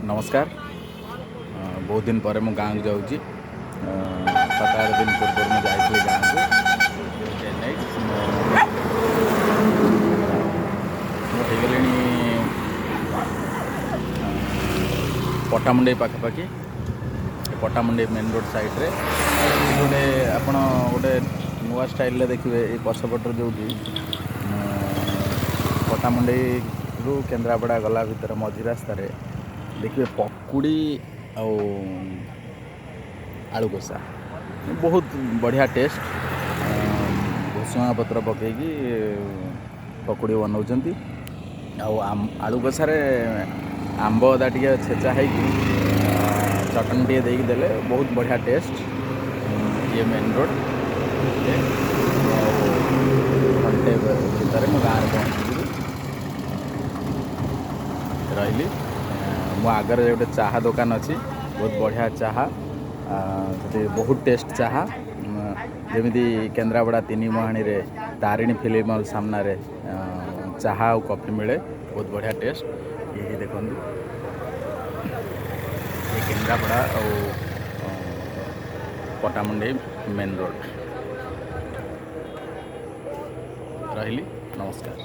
ନମସ୍କାର। ବହୁତ ଦିନ ପରେ ମୁଁ ଗାଁକୁ ଯାଉଛି। 7-8 ଦିନ ପୂର୍ବରୁ ମୁଁ ଯାଇଥିଲି ଗାଁକୁ ଚେନ୍ନାଇ। ମୁଁ ହେଇଗଲିଣି ପଟ୍ଟାମୁଣ୍ଡେଇ ପାଖାପାଖି। ଏ ପଟ୍ଟାମୁଣ୍ଡେଇ ମେନ୍ ରୋଡ଼ ସାଇଡ଼୍ରେ ଗୋଟେ ଆପଣ ଗୋଟେ ନୂଆ ଷ୍ଟାଇଲରେ ଦେଖିବେ। ଏଇ ପଛପଟରେ ଯେଉଁଠି ପଟ୍ଟାମୁଣ୍ଡେଇରୁ କେନ୍ଦ୍ରାପଡ଼ା ଗଲା ଭିତରେ ମଝି ରାସ୍ତାରେ ଦେଖିବେ ପକୁଡ଼ି ଆଉ ଆଳୁ କଷା, ବହୁତ ବଢ଼ିଆ ଟେଷ୍ଟ। ଭୃଷୁଙ୍ଗା ପତ୍ର ପକେଇକି ପକୁଡ଼ି ବନାଉଛନ୍ତି ଆଉ ଆଳୁ କଷାରେ ଆମ୍ବ ଅଦା ଟିକେ ଛେଚା ହେଇକି ଚଟଣି ଟିକେ ଦେଇକି ଦେଲେ ବହୁତ ବଢ଼ିଆ ଟେଷ୍ଟ। ଇଏ ମେନ୍ ରୋଡ଼। ଆଉ ଘଣ୍ଟେ ଭିତରେ ମୁଁ ଗାଁରେ ପହଞ୍ଚିଯିବି। ରହିଲି। ମୋ ଆଗରେ ଗୋଟେ ଚାହା ଦୋକାନ ଅଛି, ବହୁତ ବଢ଼ିଆ ଚାହା। ସେଠି ବହୁତ ଟେଷ୍ଟ ଚାହା। ଯେମିତି କେନ୍ଦ୍ରାପଡ଼ା ତିନି ମୁହାଣୀରେ ତାରିଣୀ ଫିଲ୍ମ ହଲ୍ ସାମ୍ନାରେ ଚାହା ଆଉ କଫି ମିଳେ, ବହୁତ ବଢ଼ିଆ ଟେଷ୍ଟ। ଇଏ ଦେଖନ୍ତୁ, ଏ କେନ୍ଦ୍ରାପଡ଼ା ଆଉ ପଟ୍ଟାମୁଣ୍ଡେଇ ମେନ୍ ରୋଡ଼। ରହିଲି, ନମସ୍କାର।